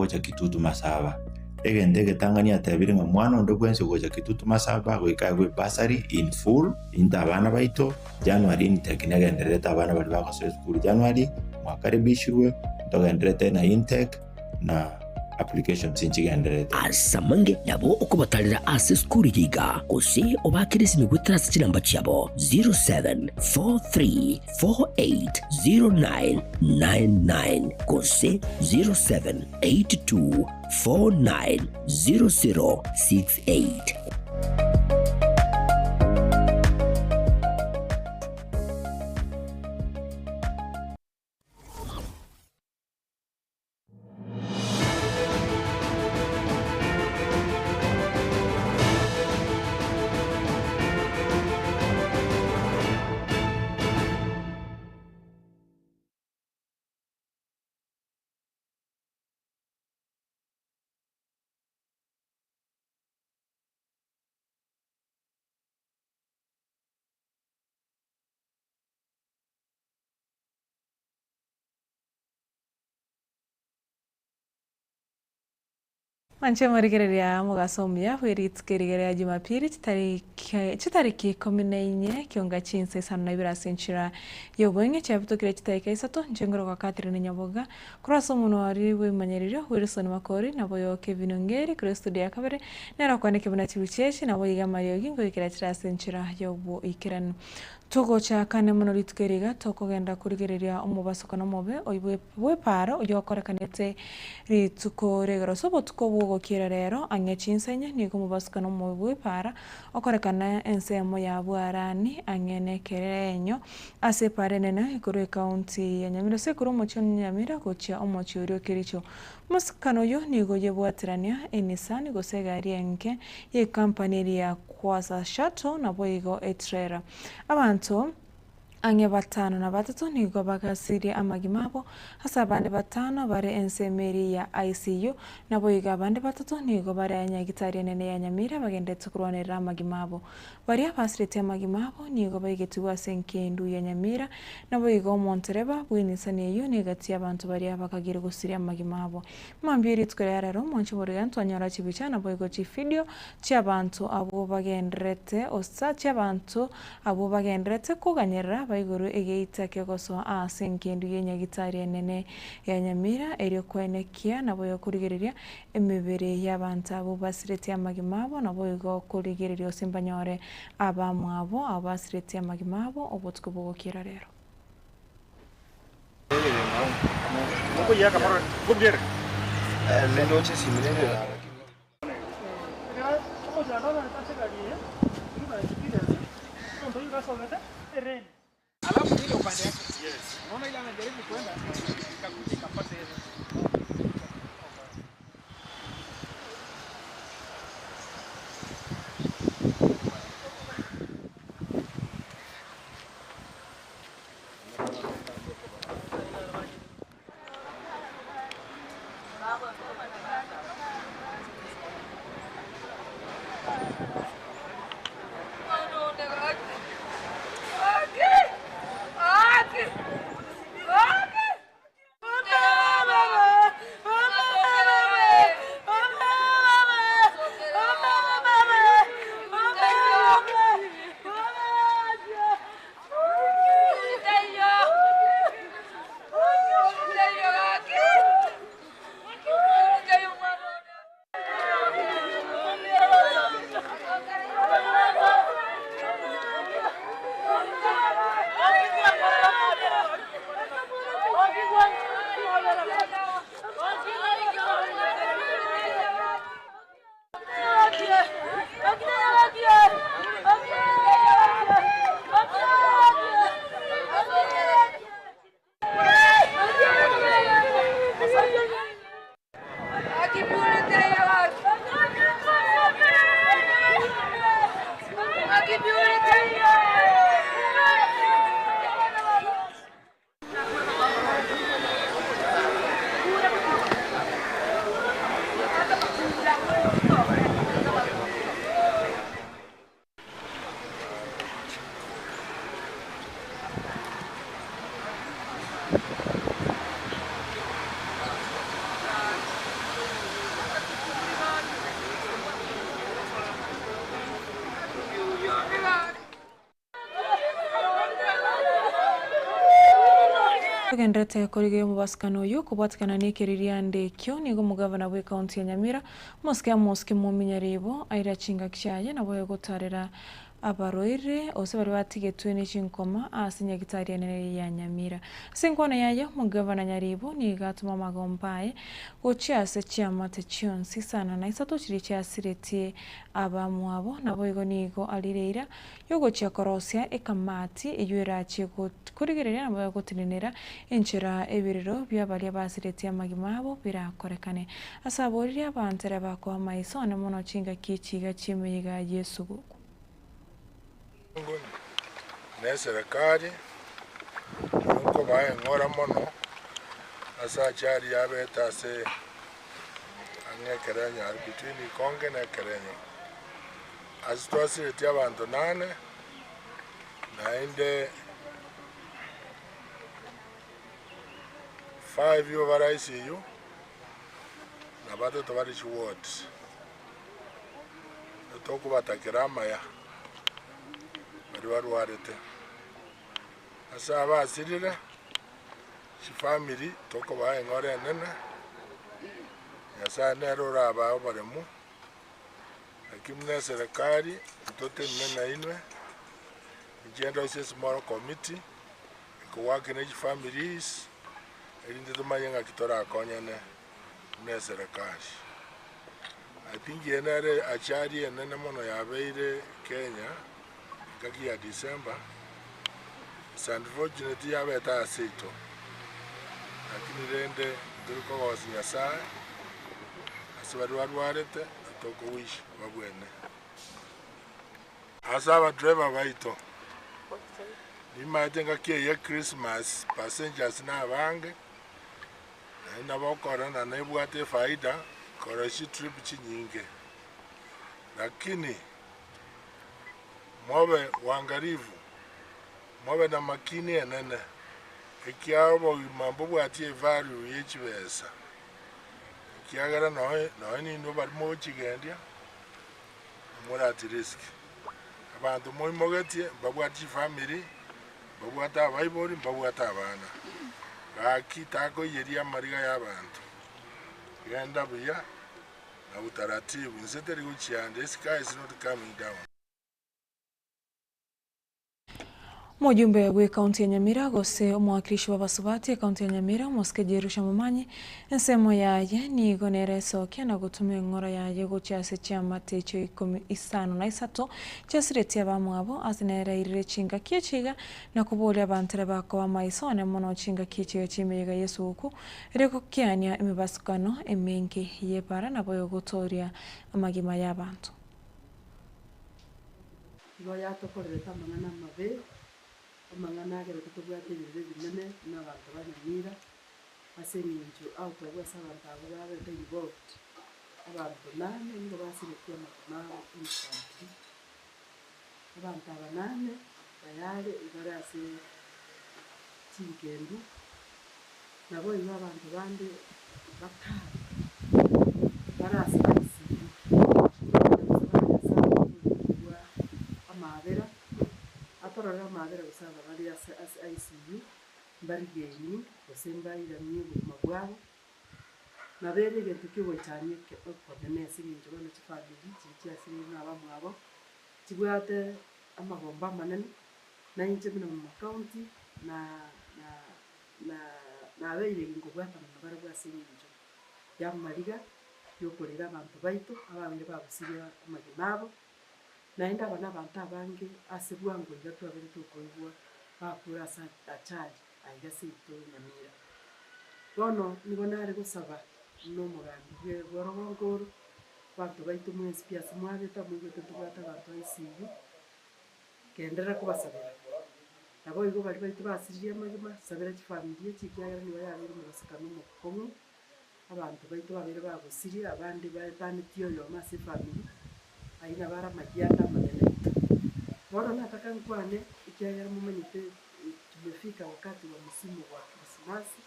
Gocha Kitutu Masaba. Egento egetang'ani atebire ng'a mwana onde bwensi ogocha Kitutu Masaba goika aegwe ebursary in full, into abana baito, January intake negendererete abana baria bagosoa esukuru January, mwakaribishirwe, ntogendererete na intake na applications nchigendererete. Ase amange nabo okobatarera ase esukuru eye iga, gose obaakere esimi goetera ase chinamba chiabo 0743 480999 gose 0782490068. Mwanche morigereria omogaso omuya bwe rituko eriga ria Jumapili chitariki chitariki ikomi na inye kionga chinsa isano na ibere ase enchera y'oboing'e chiabutokire chitarika isato inche ngoroka Catherine Nyaboga korwa ase omonwa oria bw'ebimanyererio Wilson Makori naboigo Kevin Ongeri korwa estudio ya kabere nere okwaneke buna chibuchi echi naboigo amariogi ngoikera chire ase enchera y'oboikeranu. Togocha kane mono rituko eri iga tokogenda korigereria omobasokano omobe oyio bw'epaaro oyio okorekanete rituko rigoro. Ase obotuko bw'ogokiera rero ang'e chinsa inye nigo omobasokano omobe bw'epaara okorekana ensemo ya Bwarani ang'e nekerenyo ase epaara enene ekorwa ekaunti ya Nyamira ase ekorwa omochie o Nyamira gochia omochie oria o Kericho. Omosokano oyio nigo oyebwaterania Enisani gose egari enke y'ekampani eria ya Kwasa Shuttle naboigo etrailer. Abanto ang'e batano na batato nigo bagasirie amagima abo, ase abande batano bare ensemo eria ya ICU, naboigo abande batato nigo bare nyagitari enene ya Nyamira bagenderete korwanerera amagima abo. Baria basiretie amagima abo nigo baigetigwe ase enkendu ya Nyamira, naboigo omontereba bw'enisani eyio negati y'abanto baria bakagire gosiria amagima abo. Mambia rituko ria rero mwanche boriga ntwanyora chibicha naboigo chifidio chi'abanto abwo bagendererete osa chi'abanto abwo bagendererete koganyerera baigorwe egeita kegosoa aase enkendu y'enyagitari enene ya Nyamira erio koenekia naboigo korigereria Emebere y'abanto abwo basiretie amagima abo, naboigo korigereria gose mbanyore abamwabo abwo basiretie amagima abo obotuko bw'ogokiera rero. Bagenderete korigereria omobasukano oyio kobwatekana nekeririanda ekio nigo omogavana bw'ecounty ya Nyamira, Omosike Amos Kimumi Nyaribo aira chingaki chiaye nabo egotarera abarwaire gose baria batigetwe ne chinkoma ase nyagitari enene ya Nyamira. Ase enkwana yaye, omogavana Nyaribo nigo atoma amagomba aye gochia ase chiamate chionsi isano na isato chiria chiasiretie abamwabo, naboigo nigo arire eira y'ogochia korosia ekamati eyio erachie korigereria na gotenenera enchera ebirero bia baria basiretie amagima abo birakorekane. Ase aboririe abanto ere bakoa amaiso one mono chingaki echi iga chi'emeyega y'esuguku. Na eserekari nokobaa eng'ora mono ase achari yabete ase ang'e ekerenyo aria between Ikonge na Ekerenyo. Ase twasiretie abanto nane, naende five igo bare ICU, na batato bare chiwards. Tokobatakera amaya baria barwarete. Ase abasirire, chifamiri tokobaa eng'ora enene, Nyasae nere orabae oboremu. Naki buna eserekari ntotenene nainwe, inche ndosie esmall committee ekowork ne chifamilies erinde tomanye ng'aki torakonyane buna eserekari. I think eye nere achari enene mono yabeire Kenya engaki ya December, it's unfortunate yabete ase seito lakini rende ntori kogosia Nyasaye ase baria barwarete. Tokowish babwene. Ase abadriver baito, nimaete engaki eye ya Christmas passengers nabange, naende nabo okorora na nebwate efaida korora chitrip chinyinge. Lakini mobe wangalifu, mobe na makini enene, ekiagera obogima mbobwati evalue ye chibesa. Ekiagera nonya ninwe baria mogochigendia, more at risk. Abanto moimogetie mbabwate chifamiri, mbabwate abaibori, mbabwate abana. Gaki takoiyeria amariga y'abanto. Genda buya na utaratibu, inse teri gochia ande, sky is not coming down. Omojumbe bw'ekaunti ya Nyamira gose omowakilishi bw'abasubati ekaunti ya Nyamira omosike Jerusha Momanyi ensemo yaye nigo nere esokia na gotuma eng'ora yaye gochia ase chiamate echio ikomi isano na isato chiasiretie abamwabo ase nere airire chingaki echi iga na koboria abanto ere bakoba amaiso one mono chingaki echi iga chi'emeyega y'esuguku erio gokiania emebasukano emenge y'ebara naboigo gotoria amagima y'abanto. Igo yatokorerete amang'ana amabe, amang'ana agerete tobwate ebirero ebinene buna abanto ba Nyamira, ase eng'encho aotobua ase abanto abwo babete involved, abanto nane nigo basiretie amagima abo instantly. Abanto aba nane tayari bare ase chinkendu, Naboigo abanto bande batano bare ase ICU, bagosaba Nyasae oboremu bwa amaabera, atororere amaabera gose aba bare ase ase ICU mbarigenywe gose mbairanie obogima bwabo. Nabo ere egento kiogoichania eke okonene ase eng'encho bono chifamiri chiria chiasireirwe na abamwabo, chibwate amagombo amanene, na inche buna omocounty na na. na nabeire ginkobwatana nabarabwo ase engencho y'amariga y'okorera abanto baito abange bagosiria amagima abo, naende aba nabanto abange ase bwango iga twabeire tokoigwa bakure ase achali aiga seito Nyamira. Bono nigo nare gosaba buna omogambi bwe bw'orogongo oro, abanto baito mwensi pi ase mwabete moigwete ntobwate abanto ICU, Genderera kobasabera. Naboigo baria baito basiririe amagima, sabera chifamilia echi, ekiagera nigo yabeire omobasikano omokong'u, abanto baito babeire bagosiria, abande baetanetie oyomo ase efamiri, ayio nabo are amagianda amanene. Bono nataka nkwane, ekiagera momanyete tumefika wakati wa msimu wa Krismasi,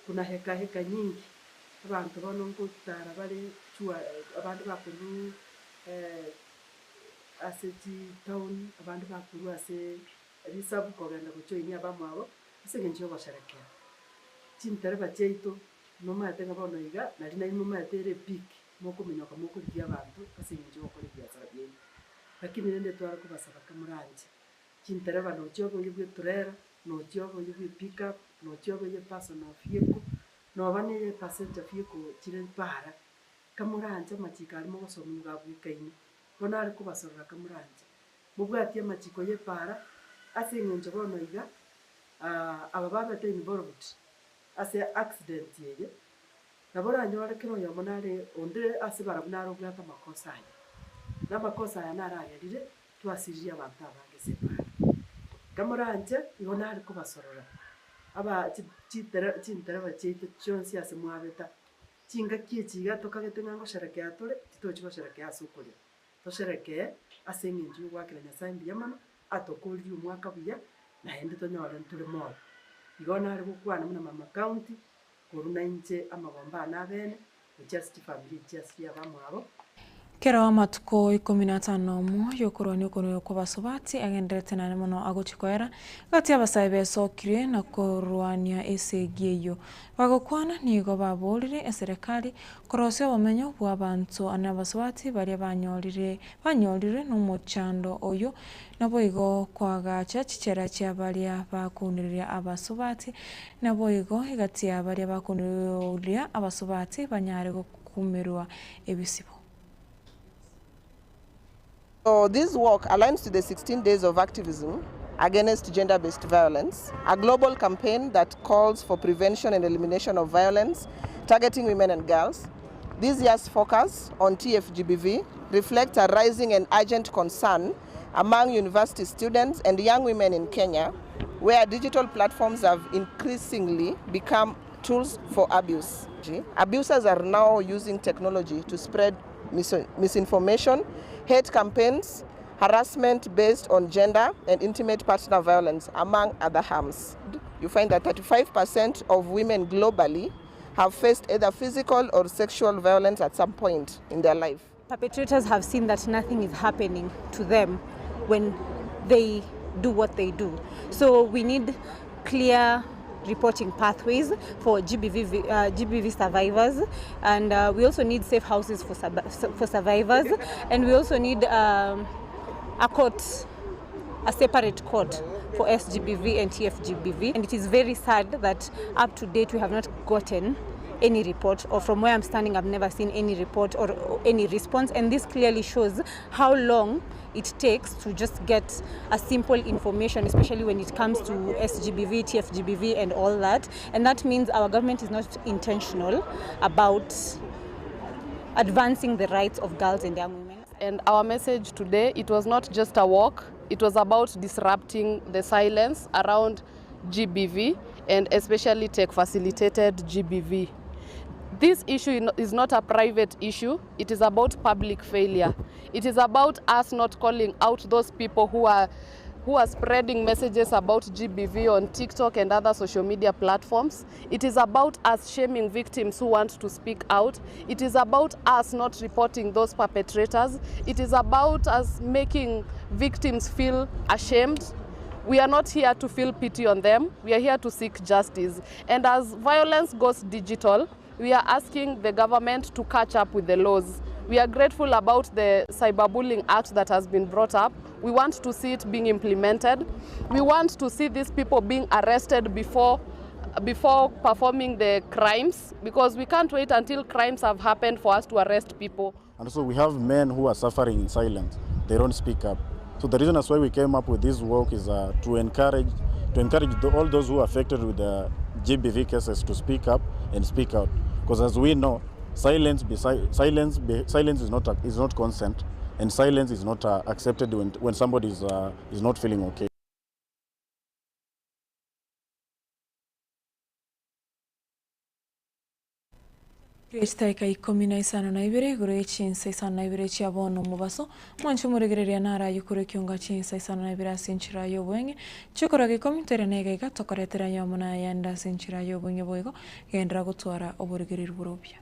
kuna heka heka nyingi, abanto bono nkotara bare chua abande bakorwa ase chitaoni, abande bakorwa ase risabu kogenda gojoinia abamwabo ase engencho y'ogosherekea. Chintereba chiaito nomaete ng'a bono iga nari nainwe momaete ere epeak mokominyoka mokorigia abanto ase eng'encho yogokora ebiasara biaino. Lakini rende tware kobasaba kamoranche, chintereba nochia obe oye bwe etrailer, nochia obe oye bwe epickup, nochia obe oye personal vehicle, noba na eye passenger vehicle chire para, kamoranche amachiko aria mogosoma nigo abwekaine. Bono are kobasorora kamoranche, mobwatie amachiko ye para ase eng'encho bono iga aba babete involved ase accident eye, nabo oranyore kera oyomo nare onde ase barabwo nare obwate amakosa aye. Na amakosa aya naragerire twasiririe abanto abange ase epara. Kamoranche igo nare kobasorora aba chitere chintereba chiaito chionsi ase mwabeta, chingaki echi iga tokagete ng'a ngosherekea tore, titochi gosherekea ase okorera. Tosherekee ase eng'encho y'ogoakera Nyasae mbuya mono, atokoririe omwaka buya, naende tonyore ntore moyo. Igo nare gokwana buna mama county, korwa nainche amagomba ane abene, gochia ase chifamiri echi ase abamwabo. Kero amatuko ikomi na atano omo y'okorwania okonuya kw'abasubati agendererete naende mono agochia koera, gati abasae besokirie na korwania esegi eyio. Bagokwana nigo baborire eserekari Korosia obomenyo bw'abanto nabasubati baria banyorire banyorirwe nomochando oyio, naboigo koagacha chichera chia baria bakunereria abasubati, naboigo egati ya baria bakunereria abasubati banyare gokumerwa ebisibo. So this walk aligns to the 16 days of activism against gender-based violence, a global campaign that calls for prevention and elimination of violence targeting women and girls. This year's focus on TFGBV reflects a rising and urgent concern among university students and young women in Kenya, where digital platforms have increasingly become tools for abuse. Abusers are now using technology to spread misinformation, hate campaigns, harassment based on gender, and intimate partner violence, among other harms. You find that 35% of women globally have faced either physical or sexual violence at some point in their life. Perpetrators have seen that nothing is happening to them when they do what they do. So we need clear reporting pathways for GBV, GBV survivors, and we also need safe houses for, for survivors, and we also need a court, a separate court for SGBV and TFGBV. And it is very sad that up to date we have not gotten any report, or from where I'm standing, I've never seen any report or any response. And this clearly shows how long it takes to just get a simple information, especially when it comes to SGBV, TFGBV, and all that. And that means our government is not intentional about advancing the rights of girls and young women. And our message today, it was not just a walk, it was about disrupting the silence around GBV and especially tech-facilitated GBV. This issue is not a private issue, it is about public failure. It is about us not calling out those people who are spreading messages about GBV on TikTok and other social media platforms. It is about us shaming victims who want to speak out. It is about us not reporting those perpetrators. It is about us making victims feel ashamed. We are not here to feel pity on them. We are here to seek justice. And as violence goes digital, we are asking the government to catch up with the laws. We are grateful about the Cyberbullying Act that has been brought up. We want to see it being implemented. We want to see these people being arrested before performing the crimes, because we can't wait until crimes have happened for us to arrest people. And so we have men who are suffering in silence. They don't speak up. So the reason that's why we came up with this work is to encourage all those who are affected with the GBV cases to speak up and speak out. Because as we know, silence is not consent, and silence is not accepted when somebody is not feeling okay. Chitaika 15 igoro y'echinsa 52 chia bono omobaso mwanchi omoregereria narayukure ekionga chinsa 52 ase enchera y'obweng'e chikoraga ikomi tere na egaiga tokoretera yomo na yanda ase enchera y'obweng'e boigo gendera gotwara oboregereria borobia.